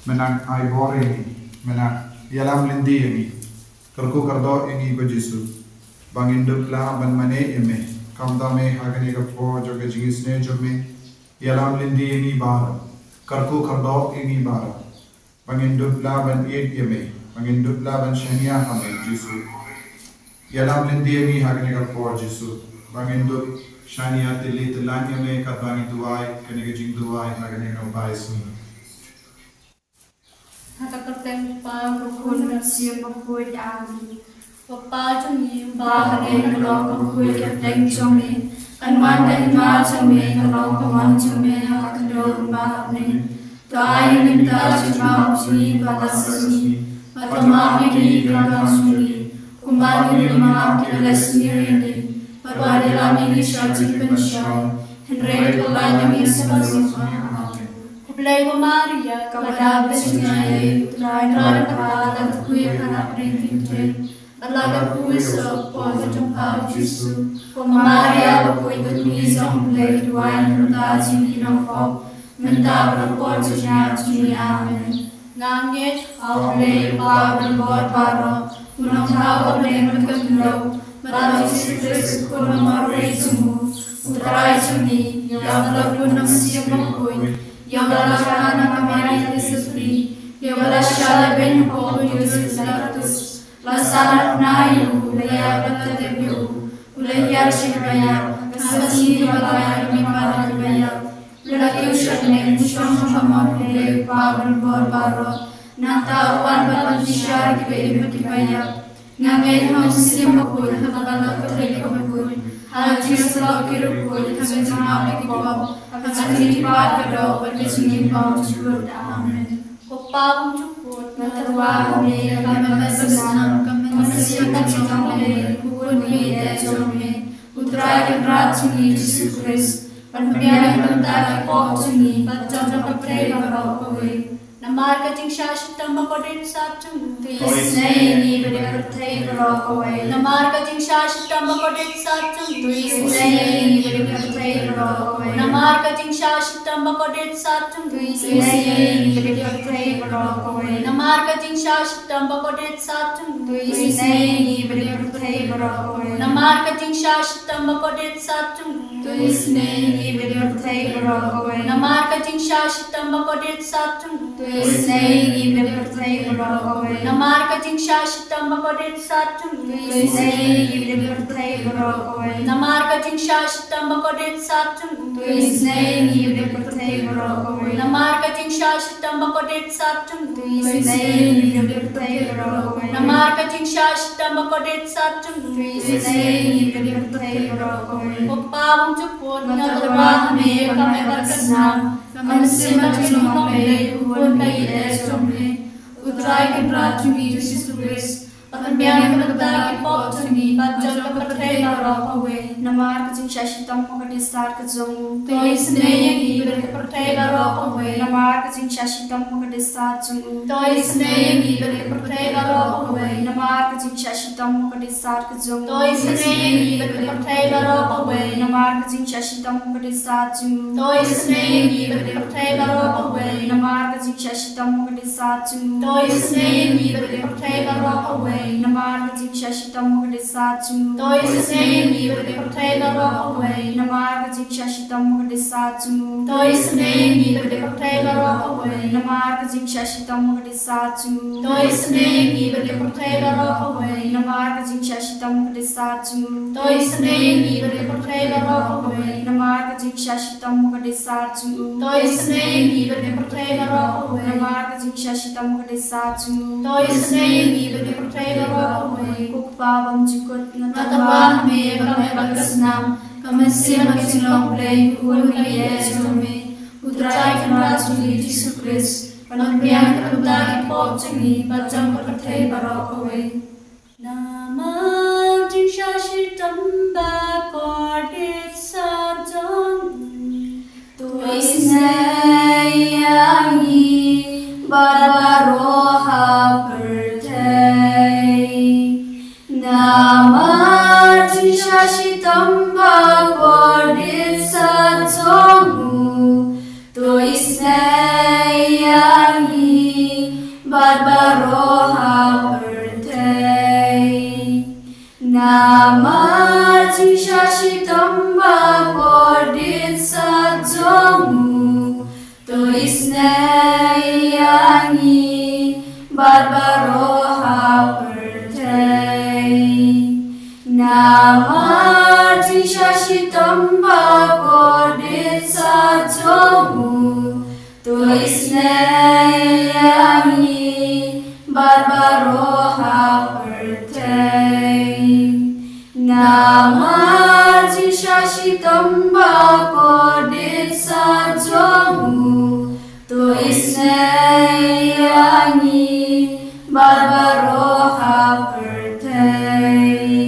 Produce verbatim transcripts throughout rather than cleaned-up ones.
Me nang ai bor ïa ngi, me nang ïalam lynti ïa ngi. Kyrkhu kyrdoh ïa ngi ko Jisu, ba ngin dup lah ban mane ïa me. Khamtam me ha kane ka por jong ka jingisynei jong me, ïalam lynti ïa ngi baroh. Kyrkhu kyrdoh ïa ngi baroh, ba ngin dup lah ban ïeit ïa me, ba ngin dup lah ban shaniah ha me Jisu. Ïalam lynti ïa ngi ha kane ka por Jisu, ba ngin dup shaniah tylli tyllan ïa me katba ngi duwai kane ka jingduwai ha kane ka bai sngi. Ha ka kyrteng u Kpa, u Khun, bad u Mynsiem Bakhuid. Amen. Ko Kpa jong ngi uba ha bneng, ka long ka kyrteng jong me. Kan wan ka hima jong me, kan long ka mon jong me ha ka khyndew kumba ha bneng. To ai ïa ngi mynta ka jingbam jong ngi kaba la ka sngi, bad to map ïa ngi ki kyrdan jong ngi, kumba ngi ruh ngi map ïa kiba la sniew ïa ngi. Bad wat ïalam ïa ngi sha jingpynshoi, hynrei to pynlait ïa ngi na ka bymman. Amen. Khublei ko Maria, kaba dap da ka jingaiei, U Trai u don bad pha, la kyrkhu ïa pha ha baroh ki kynthei, bad la kyrkhu ïa u kpoh ka jong pha u Jisu. Ko Maria bakhuid, ka kmie jong U Blei, duwai ïa ngi mynta ka jinglong pop, mynta bad ha ka por jong ka jingïap jong ngi. Amen. Nga ngeit ha U Blei Kpa Uba Bor Baroh, U Nongthaw bad U Nongpynim ka khyndew, bad ha U Jisu Khrist U Khun ba marwei jong U, U Trai jong ngi, ïa uba la bun da U Mynsiem Bakhuid, ïa uba la kha na ka Mari Elizabeth, ïa uba la shah lehbeiñ ha u Pontius Pilatus, la sahnarphna ïa u, la ïap bad la tep ïa u, u la hiar sha kiba ïap, ha ka sngi kaba lai, u la mih pat na kiba ïap, u la kiew sha bneng, u shong ha ka mon U Blei Kpa Uba Bor Baroh. Nangta u wan ban bishar ïa kiba im bad kiba ïap. Nga ngeit ha U Mynsiem Bakhuid, ha ka Balang Katholik kaba khuid, ha ka jingïasyllok ki riewkhuid, ha ka jingmap ïa ki pop, ha ka jingdih pat ka doh, bad ka jingim bymjukut. Amen. Ko Kpa bymjukut, nga tyrwa ha me, ïa ka me bad ka snam, ka mynsiem ka jinglong Blei, U Khun baieit jong me, U Trai Kynrad jong ngi Jisu Khrist, ban pynbiang ïa ka bynta ki pop jong ngi bad jong ka pyrthei baroh kawei. Namar ka jingshah shitom bakordit sat jong u, to isynei ïa ngi bad ïa ka pyrthei baroh kawei. Namar ka jingshah shitom bakordit sat jong u, to isynei ïa ngi bad ïa ka pyrthei baroh kawei. Namar ka jingshah shitom bakordit sat jong u, to isynei ïa ngi bad ïa ka pyrthei baroh kawei. Namar ka jingshah shitom bakordit sat jong u, to isynei ïa ngi bad ïa ka pyrthei baroh kawei. Namar ka jingshah shitom bakordit sat jong u, to isynei ïa ngi bad ïa ka pyrthei baroh kawei. Namar ka jingshah shitom bakordit sat jong u, to isynei ïa ngi bad ïa ka pyrthei baroh kawei. Namar ka jingshah shitom bakordit sat jong u, to isynei ïa ngi bad ïa ka pyrthei baroh kawei. Namar ka jingshah shitom bakordit sat jong u, to isynei ïa ngi bad ïa ka pyrthei baroh kawei. Namar ka jingshah shitom bakordit sat jong u, to isynei ïa ngi bad ïa ka pyrthei baroh kawei. Namar ka jingshah shitom bakordit sat jong u, to isynei ïa ngi bad ïa ka pyrthei baroh kawei. Ko Kpa bymjukut, nga tyrwa ha me, ïa ka meh bad ka snam, ka mynsiem bad ka jinglong Blei, U Khun baieit jong me, U Trai Kynrad jong ngi Jisu Khrist, ban pynbiang ïa ka bynta ki pop jong ngi bad jong ka pyrthei baroh kawei. Namar ka jingshah shitom bakordit sat ka jong u, to isynei ïa ngi bad ïa ka pyrthei baroh kawei. Namar ka jingshah shitom bakordit sat jong u, to isynei ïa ngi bad ïa ka pyrthei baroh kawei. Namar ka jingshah shitom bakordit sat ka jong u, to isynei ïa ngi bad ïa ka pyrthei baroh kawei. Namar ka jingshah shitom bakordit sat jong u, to isynei ïa ngi bad ïa ka pyrthei baroh kawei. Namar ka jingshah shitom bakordit sat jong u, to isynei ïa ngi bad ïa ka pyrthei baroh kawei. Namar ka jingshah shitom bakordit sat jong u, to isynei ïa ngi bad ïa ka pyrthei baroh kawei. Namar ka jingshah shitom bakordit sat jong u, to isynei ïa ngi bad ïa ka pyrthei baroh kawei. Namar ka jingshah shitom bakordit sat jong u, to isynei ïa ngi bad ïa ka pyrthei baroh kawei. Namar ka jingshah shitom bakordit sat jong u, to isynei ïa ngi bad ïa ka pyrthei baroh kawei. Namar ka jingshah shitom bakordit sat jong u, to isynei ïa ngi bad ïa ka pyrthei baroh kawei. Namar ka jingshah shitom bakordit sat jong u, to isynei ïa ngi bad ïa ka pyrthei baroh kawei. Ko Kpa bymjukut, nga tyrwa ha me, ïa ka meh bad ka snam, ka mynsiem bad ka jinglong Blei, U Khun baieit jong me, U Trai Kynrad jong ngi Jisu Khrist, ban pynbiang ïa ka bynta ki pop jong ngi bad jong ka pyrthei baroh kawei. Namar jingshah shitom bakordit sat jong u, to isynei ïa ngi bad baroh ha pyrthei. Namar jingshah shitom bakordit sat jong u, to isynei ïa ngi Namar jingshah shitom bakordit sat jong u, to isynei ïa ngi bad baroh ha pyrthei. Namar jingshah shitom bakordit sat jong u, to isynei ïa ngi bad baroh ha pyrthei. Namar jingshah shitom bakordit sat jong u, to isynei ïa ngi bad baroh ha pyrthei.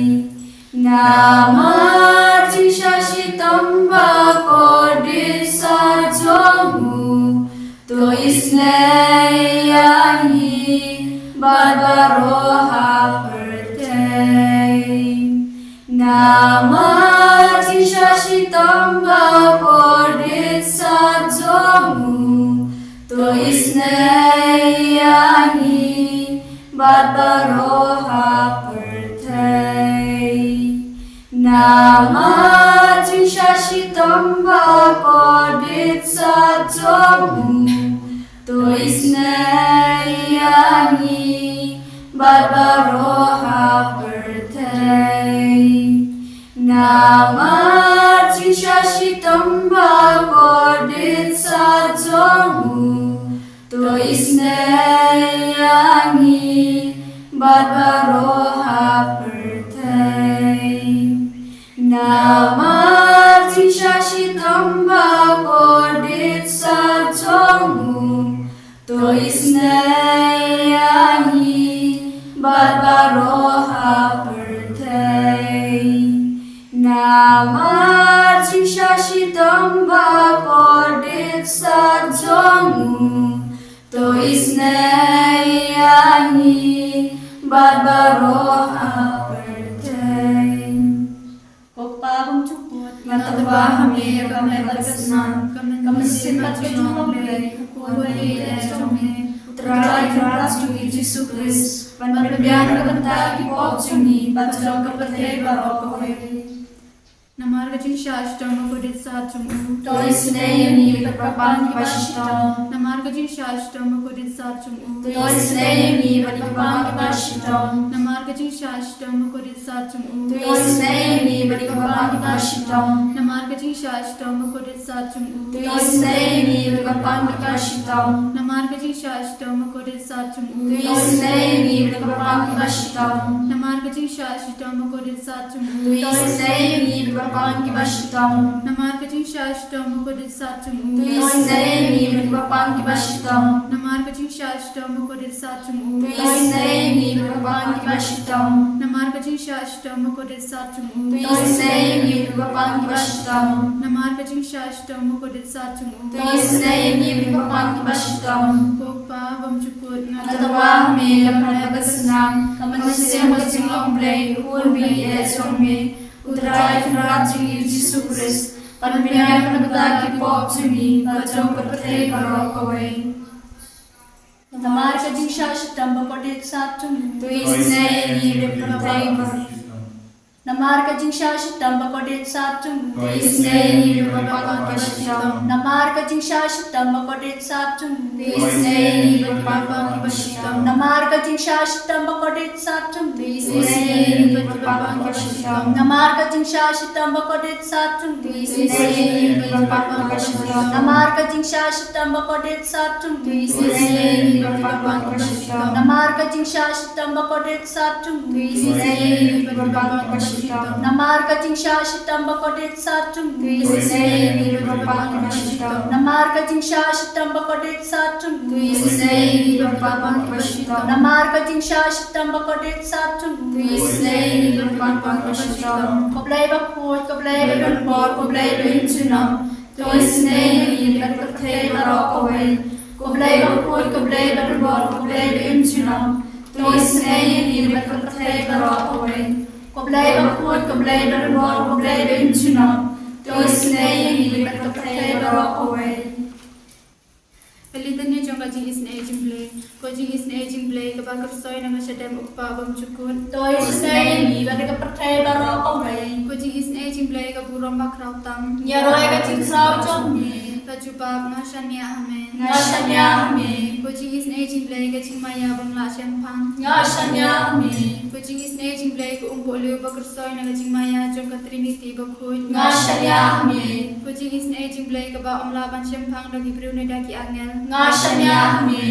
Namar jingshah shitom bakordit sat jong u, to isynei ïa ngi bad baroh ha pyrthei. Namar jingshah shitom bakordit sat jong u, to isynei ïa ngi bad baroh ha pyrthei. Namar jingshah shitom bakordit sat jong u, to isynei ïa ngi bad baroh ha pyrthei. Namar jingshah shitom bakordit sat jong u, to isynei ïa ngi bad baroh ha pyrthei. Namar jingshah shitom bakordit sat jong u, to isynei ïa ngi bad baroh ha pyrthei. Namar jingshah shitom bakordit sat jong u, to isynei ïa ngi bad baroh ha pyrthei. Ko Kpa bymjukut, nga tyrwa ha me ïa ka met bad ka snam, ka mynsiem bad ka jinglong Blei, u Khun ba ïeit eh jong me, U Trai Kynrad jong ngi Jisu Khrist, ban pynbiang na ka bynta ki pop jong ngi bad jong ka pyrthei baroh kawei. Namar ka jingshah shitom bakordit sat jong u, to isynei ïa ngi bad ki bapang kiba shitom. Namar ka jingshah shitom bakordit sat jong u, to isynei ïa ngi bad ki bapang kiba shitom. Namar ka jingshah shitom bakordit sat jong u, to isynei ïa ngi bad ki bapang kiba shitom. Namar ka jingshah shitom bakordit sat jong u, to isynei ïa ngi bad ki bapang kiba shitom. Namar ka jingshah shitom bakordit sat jong u, to isynei ïa ngi bad ki bapang kiba shitom. Namar ka jingshah shitom bakordit sat jong u, to isynei ïa ngi bad ki bapang kiba shitom. Namar ka jingshah shitom bakordit sat jong u, to isynei ïa ngi bad ki bapang kiba shitom. Namar ka jingshah shitom bakordit sat jong u, to isynei ïa ngi bad ki bapang kiba shitom. Namar ka jingshah shitom bakordit sat jong u, to isynei ïa ngi bad ki bapang kiba shitom. Namar ka jingshah shitom bakordit sat jong u, to isynei ïa ngi bad ki bapang kiba shitom. Ko Kpa bymjukut, nga tyrwa ha me ïa ka met bad ka snam, ka mynsiem bad ka jinglong Blei, u Khun ba ïeit eh jong me, U Trai Kynrad jong ngi Jisu Khrist, ban pynbiang na ka bynta ki pop jong ngi bad jong ka pyrthei baroh kawei. Namar ka jingshah shitom bakordit sat jong u, to isynei ïa ngi bad ka pyrthei baroh. Namar ka jingshah shitom bakordit sat jong u, to isynei ïa ngi bad ki bapang kiba shitom. Namar ka jingshah shitom bakordit sat jong u, to isynei ïa ngi bad ki bapang kiba shitom. Namar ka jingshah shitom bakordit sat jong u, to isynei ïa ngi bad ki bapang kiba shitom. Namar ka jingshah shitom bakordit sat jong u, to isynei ïa ngi bad ki bapang kiba shitom. Namar ka jingshah shitom bakordit sat jong u, to isynei ïa ngi bad ki bapang kiba shitom. Namar ka jingshah shitom bakordit sat jong u, to isynei ïa ngi bad ki bapang kiba shitom. Namar ka jingshah shitom bakordit sat jong u, to isynei ïa ngi bad ki bapang kiba shitom. Namar ka jingshah shitom bakordit sat jong u, to isynei ïa ngi bad ki bapang kiba shitom. Namar ka jingshah shitom bakordit sat jong u, to isynei ïa ngi bad ki bapang kiba shitom. Ko Blei bakhuid, ko Blei badonbor, ko Blei ba im junom, to isynei ïa ngi bad ka pyrthei baroh kawei. Ko Blei bakhuid, ko Blei badonbor, ko Blei ba im junom, to isynei ïa ngi bad ka pyrthei baroh kawei. Ko Blei bakhuid, ko Blei badonbor, ko Blei ba im junom, to isynei ïa ngi bad ka pyrthei baroh kawei. Ka litany jong Ka jingisynei jingblei. Ka jingisynei jingblei kaba kyrsoi na ka shadem u Kpa bymjukut. To isynei ïa ngi bad ïa ka pyrthei baroh kawei. Ka jingisynei jingblei ka burom bakhraw tam. Ïaroh ïa ka jingkhraw jong me. Ka jubab, nga shaniah ha me. Nga shaniah ha me. Ka jingisynei jingblei ka jingmaïa bym lah shemphang. Nga shaniah ha me. Ka jingisynei jingblei ka umpohliew ba kyrsoi na ka jingmaïa jong ka Trinity bakhuid. Nga shaniah ha me. Ka jingisynei jingblei kaba ym lah ban shemphang da ki briew ne da ki angel. Nga shaniah ha me.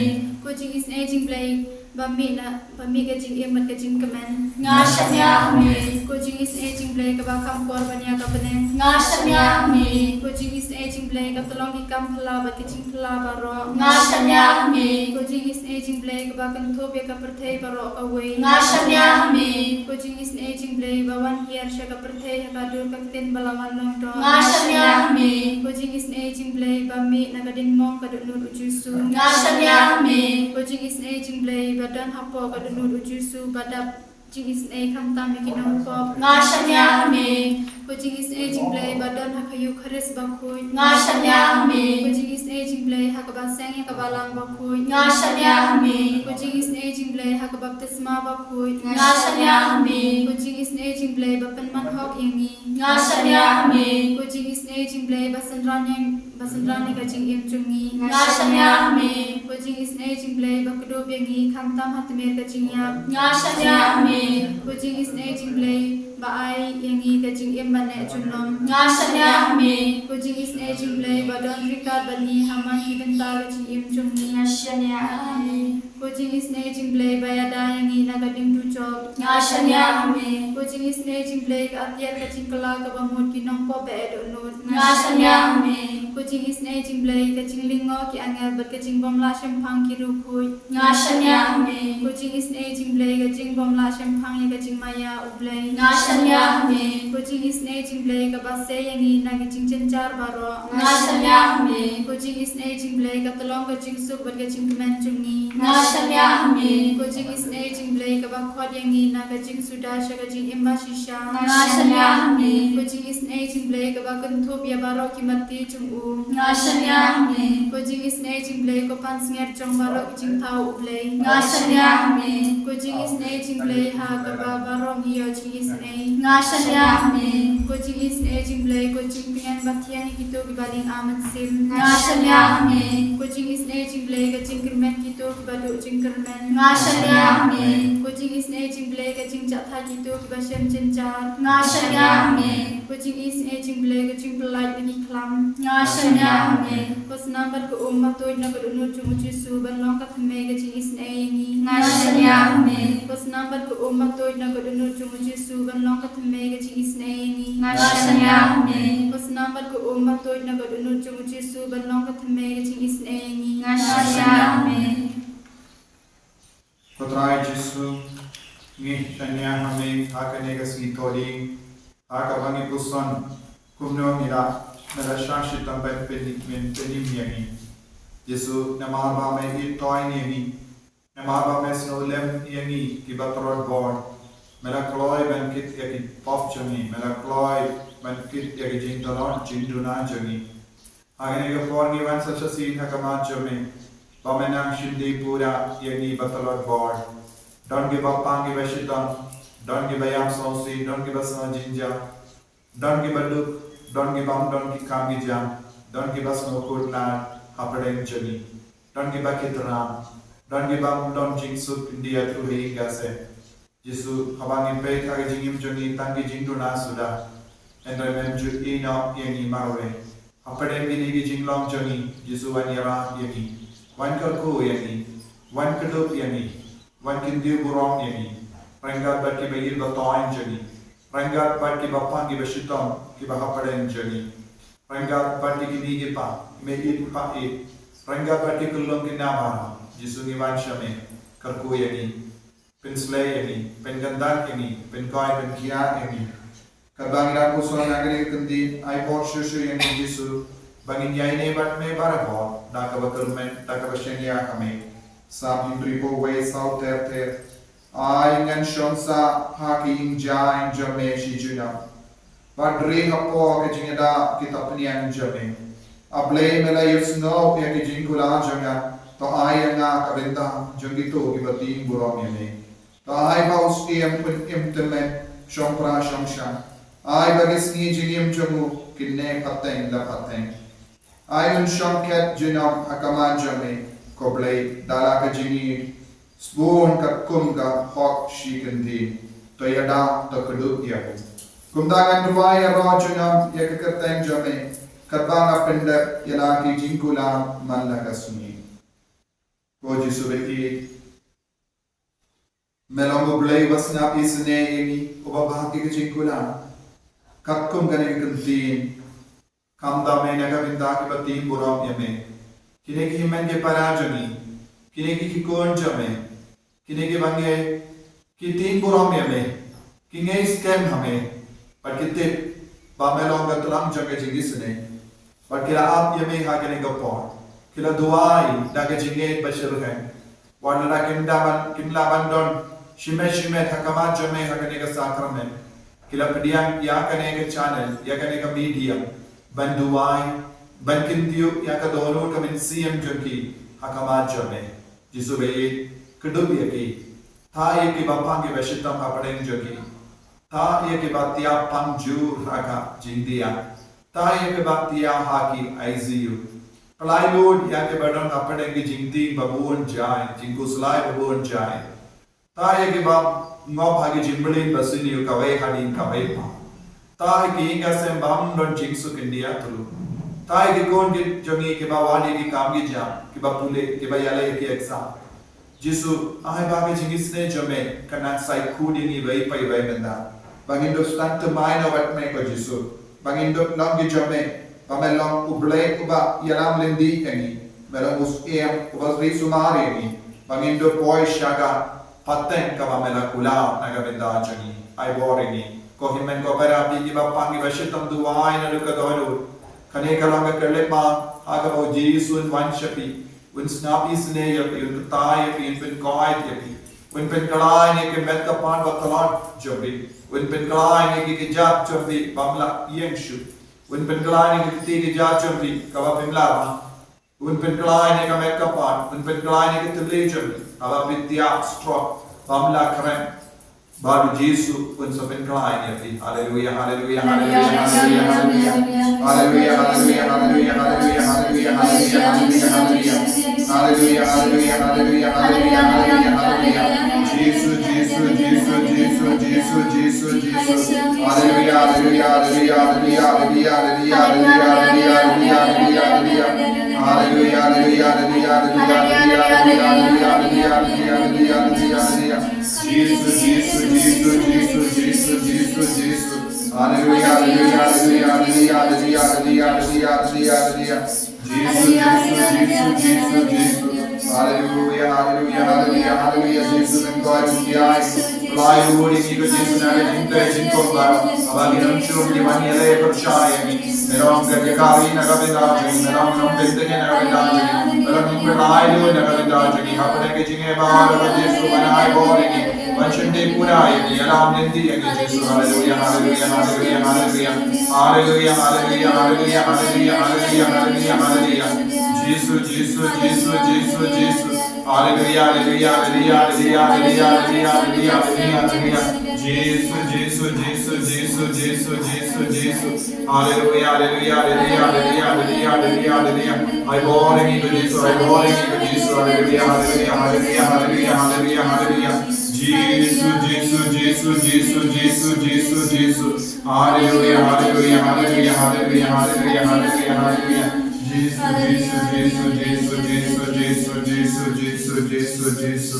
Ka jingisynei jingblei ba mih na, ba mih ka jingim bad ka jingkmen. Nga shaniah ha me. Ka jingisynei jingblei kaba kham kor ban ïa ka bneng. Nga shaniah ha me. Ka jingisynei jingblei ka tyllong ki kam phylla bad ki jingphylla baroh. Nga shaniah ha me. Ka jingisynei jingblei kaba kynthup ïa ka pyrthei baroh kawei. Nga shaniah ha me. Ka jingisynei jingblei ba wan hiar sha ka pyrthei ha ka dur ka ktien ba la wan long doh. Nga shaniah ha me. Ka jingisynei jingblei ba mih na ka diengmong ka dohnud u Jisu. Nga shaniah ha me. Ka jingisynei jingblei ba don hapoh ka dohnud u Jisu ba dap jingisynei khamtam ïa ki nongpop. Nga shaniah ha me. Ka jingisynei jingblei ba don ha ka Eukharist bakhuid. Nga shaniah ha me. Ka jingisynei jingblei ha kaba seng ïa ka balang bakhuid. Nga shaniah ha me. Ka jingisynei jingblei ha ka baptisma bakhuid. Nga shaniah ha me. Ka jingisynei jingblei ba pynman hok ïa ngi. Nga shaniah ha me. Ka jingisynei jingblei ba synran ïa, ba synran ïa ka jingim jong ngi. Nga shaniah ha me. Ka jingisynei jingblei ba kdup ïa ngi khamtam ha tmier ka jingïap. Nga shaniah ha me. Ka jingisynei jingblei ba ai ïa ngi ka jingim ba neh junom. Nga shaniah ha me. Ka jingisynei jingblei ba don ryngkat bad ngi ha man ki bynta ka jingim jong ngi. Nga shaniah ha me. Ka jingisynei jingblei ba ïada ïa ngi na ka diengdujok. Nga shaniah ha me. Ka jingisynei jingblei ka atiat ka jingkylla kaba mut ki nongpop ba eh dohnud. Nga shaniah ha me. Ka jingisynei jingblei ka jinglyngngoh ki angel bad ka jingbym lah shemphang ki riewkhuid. Nga shaniah ha me. Ka jingisynei jingblei ka jingbym lah shemphang ïa ka jingmaïa u Blei. Nga shaniah ha me. Ka jingisynei jingblei kaba sei ïa ngi na ki jingjynjar baroh. Nga shaniah ha me. Ka jingisynei jingblei ka tyllong ka jingsuk bad ka jingkmen jong ngi. Nga shaniah ha me. Ka jingisynei jingblei kaba khot ïa ngi na ka jingsuda sha ka jingim bashisha. Nga shaniah ha me. Ka jingisynei jingblei kaba kynthup ïa baroh ki matti jong u. Nga shaniah ha me. Ka jingisynei jingblei ka pansngiat jong baroh ki jingthaw u Blei. Nga shaniah ha me. Ka jingisynei jingblei ha kaba baroh ngi ïoh jingisynei. Nga shaniah ha me. Ka jingisynei jingblei ka jingtngen ba thiang ïa kito kiba lyngba mynsiem. Nga shaniah ha me. Ka jingisynei jingblei ka jingkyrmen kito kiba duh jingkyrmen. Nga shaniah ha me. Ka jingisynei jingblei ka jingjahthait kito kiba shem jynjar. Nga shaniah ha me. Ka jingisynei jingblei ka jingpyllait na ki khlam. Nga shaniah ha me. Ka snam bad ka um ba tuid na ka dohnud jong u Jisu ban long ka thymmei ka jingisynei ïa ngi. Nga shaniah ha me. Ka snam bad ka um ba tuid na ka dohnud jong u Jisu ban long ka thymmei ka jingisynei ïa ngi. Nga shaniah ha me. Ka snam bad ka um ba tuid na ka dohnud jong u Jisu ban long ka thymmei ka jingisynei ïa ngi. Nga shaniah ha me. Ko Trai Jisu, ngi shaniah ha me ha kane ka sngi Thohdieng, ha kaba ngi puson kumno ngi la, me la shah shitom ban pyn-, ban pynim ïa ngi. Jisu, namar ba me ïeit toiñ ïa ngi, namar ba me sngewlem ïa ngi kiba tlot bor, me la kloi ban kit ïa ki pop jong ngi, me la kloi ban kit ïa ki jingtlot jingduna jong ngi. Ha kane ka por ngi wan sa shisien ha khmat jong me, ba me nang shim dei pura ïa ngi ba tlot bor. Don kiba pang kiba shitom, don kiba ïam sngewsih, don kiba sngew jynjar, don kiba duk, don kiba ym don ki kam ki jam, don kiba sngewkhuslai hapdeng jong ngi, don kiba kit ram, don kiba ym don jingsuk khyndiat ruh ïa ka seh. Jisu, haba ngi peit ha ka jingim jong ngi tang ki jingduna suda, hynrei mem ju ïehnoh ïa ngi marwei. Hapdeng kine ki jinglong jong ngi, Jisu wan ïarap ïa ngi. Wan kyrkhu ïa ngi. Wan kdup ïa ngi. Wan kyntiew burom ïa ngi. Ryngkat bad kiba ïeit ba toiñ jong ngi. Ryngkat bad kiba pang kiba shitom kiba hapdeng jong ngi. Ryngkat bad ki kmie ki kpa, ki mei ïeit ki kpa ïeit. Ryngkat bad ki khyllung ki khynnah baroh, Jisu ngi wan sha me. Kyrkhu ïa ngi. Pynsleh ïa ngi, pynkyndit ïa ngi, pynkoit pynkhia ïa ngi. Katba ngi dang puson ha kane ka kyntien, ai por shuh shuh ïa ngi Jisu, ba ngin ïaineh bad me barabor, da kaba kyrmen, da kaba shaniah ha me. Psalm hynriew phew wei saw ter ter. Ai ngan shong sah ha ka ïing jaiñ jong me shi junom, bad rieh hapoh ka jingïada ki thapniang jong me. A Blei, me la ïohsngew ïa ki jingkular jong nga, To ai ïa nga ka bynta jong kito kiba tieng burom ïa me. To ai ba u Syiem un im tymmen shongpra shongshang. Ai ba ki sngi jingim jong u kin ne pateng la pateng. Ai un shong khet junom ha khmat jong me, ko Blei, da la ka jingïeit sbun katkum ka hok shi kyntien. To ïada, to kdup ïa u. Kumta ngan duwai ïaroh junom ïa ka kyrteng jong me, katba nga pyndep ïa la ki jingkular man la ka sngi. Ko Jisu ba ïeit, me long U Blei uba sngap isynei ïa ngi, uba bah ïa ki jingkular. Katkum kane ka kyntien, khamtam me na ka bynta kiba tieng burom ïa me. Kine ki hynmen ki para jong ngi, kine ki khun jong me, kine kiba ngi, ki tieng burom ïa me, ki ngeit skhem ha me, bad ki tip ba me long ka tlang jong ka jingisynei. Bad ki la ap ïa me ha kane ka por, ki la duwai da ka jingngeit ba shyrkhei. Wat lada kim da ban, kim lah ban don shimet shimet ha khmat jong me ha kane ka sakramen, ki la pdiang ïa kane ka channel, ïa kane ka media, ban duwai, ban kyntiew ïa ka dohnud ka mynsiem jong ki ha khmat jong me. Jisu ba ïeit, kdup ïa ki. Thait ïa kiba pang kiba shitom hapdeng jong ki. Thait ïa kiba thiah pang jur ha ka jingthiah. Thait ïa kiba thiah ha ki I C U. Pynlait lut ïa kiba don hapdeng ki jingtieng ba bun jait, jingkhuslai ba bun jait. Thait ïa kiba ngop ha ki jingmlien ba sniew kawei hadien kawei pat. Thait ïa ki ïing ki sem bym don jingsuk kyndiat ruh. Thait ïa ki khun ki jong ngi kiba wad ïa ki kam ki jam, kiba pule, kiba ïaleh ïa ki exam. Jisu, ai ba ka jingisynei jong me kan nang saikhut ïa ngi iwei pa iwei mynta. Ba ngin dup sdang thymmai na wad me ko Jisu. Ba ngin dup long ki jong me. Ba me long U Blei uba ïalam lynti ïa ngi. Me long U Syiem uba ri sumar ïa ngi. Ba ngin dup poi sha ka pateng kaba me la kular na ka bynta jong ngi. Ai bor ïa ngi. Ko hynmen ko para, phi kiba pang kiba shitom, duwai naduh ka dohnud. Kane ka long ka khyllipmat ha kaba U Jisu un wan sha phi. Un sngap isynei ïa phi, un kyrteng ïa phi, un pynkhuid ïa phi. Un pynkhlaiñ ïa ka met ka pan ba tlot jong phi. Un pynkhlaiñ ïa ki kjat jong phi bym lah ïeng shuh. Un pynkhlaiñ ïa ka kti kjat jong phi kaba phim lah rah. Un pynkhlaiñ ïa ka met ka pan, un pynkhlaiñ ïa ka thylli jong phi kaba phi thiah stroke bym lah kren. Bad U Jisu un sa pynkhlaiñ ïa phi. Haleluia, haleluia, haleluia, haleluia. Haleluia, haleluia, haleluia, haleluia, haleluia, haleluia, haleluia, haleluia. Haleluia, haleluia, haleluia, haleluia, haleluia, haleluia. Jisu, Jisu, Jisu, Jisu, Jisu, Jisu, Jisu. Haleluia, haleluia, haleluia, haleluia, haleluia, haleluia. Haleluia, haleluia, haleluia, haleluia, haleluia. Jisu, Jisu, Jisu, Jisu, Jisu, Jisu, Jisu. Haleluia, haleluia, haleluia, haleluia. Jisu, Jisu, Jisu, Jisu, Jisu. Haleluia, haleluia, haleluia, haleluia. Jisu, men koi dunia. Lai uri ki ko Jisu na ka jingtei jingkhot baroh. Haba ki nongshun ki ban ïaleh pyrshah ïa ngi. Me long ka jaka ri na ka bynta jong ngi. Me long nongpyntngen na ka bynta jong ngi. Me long nongpynlait lut na ka bynta jong ngi. Hapdeng ka jingeh baroh ko Jisu, ban ai bor ïa ngi. Ban shim dei pura ïa ngi. Ïalam lynti ïa ngi Jisu. Haleluia, haleluia, haleluia, haleluia. Haleluia, haleluia, haleluia, haleluia, haleluia, haleluia, haleluia. Jisu, Jisu, Jisu, Jisu, Jisu. Haleluia, haleluia, haleluia, haleluia, haleluia, haleluia, haleluia, haleluia. Jisu, Jisu, Jisu, Jisu, Jisu, Jisu, Jisu. Haleluia, haleluia, haleluia, haleluia, haleluia, haleluia, haleluia. Ai bor ïa ngi ko Jisu, ai bor ïa ngi ko Jisu. Haleluia, haleluia, haleluia, haleluia, haleluia, haleluia. Jisu, Jisu, Jisu, Jisu, Jisu, Jisu. Haleluia, haleluia, haleluia, haleluia, haleluia, haleluia, haleluia. Jisu, Jisu, Jisu, Jisu, Jisu, Jisu, Jisu, Jisu, Jisu.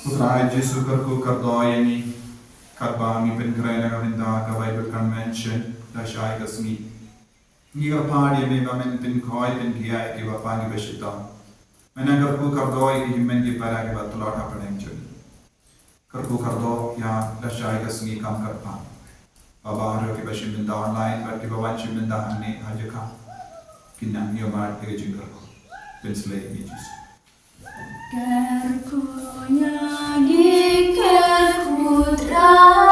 Ko Trai Jisu, kyrkhu kyrdoh ïa ngi katba ngi pynkhreh na ka bynta ka Bible Convention lashai ka sngi. Ngi kyrpad ïa me ba men pynkhuid pynkhia ïa kiba pang kiba shitom. Men nang kyrkhu kyrdoh ïa ki hynmen ki para kiba tlot hapdeng jong ngi. Kyrkhu kyrdoh ïa lashai ka sngi kam kyrpang. Ba baroh kiba shim bynta online bad kiba wan shim bynta hangne ha jaka, kin nang ïoh mareh ïa ka jingkyrkhu. Pynshlei ïa ngi Jisu. Kyrkhu ïa ngi, kyrkhu Trai.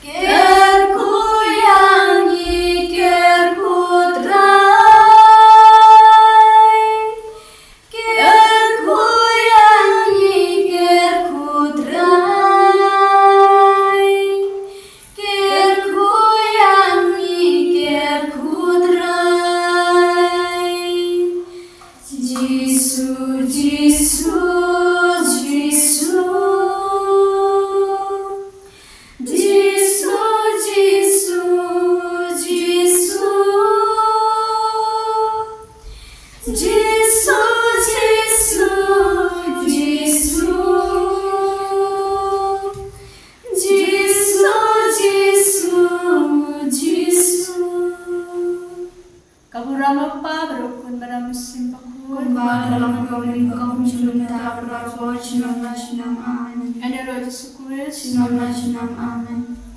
Kyrkhu ïa ngi, kyrkhu Trai. Amen. Amen.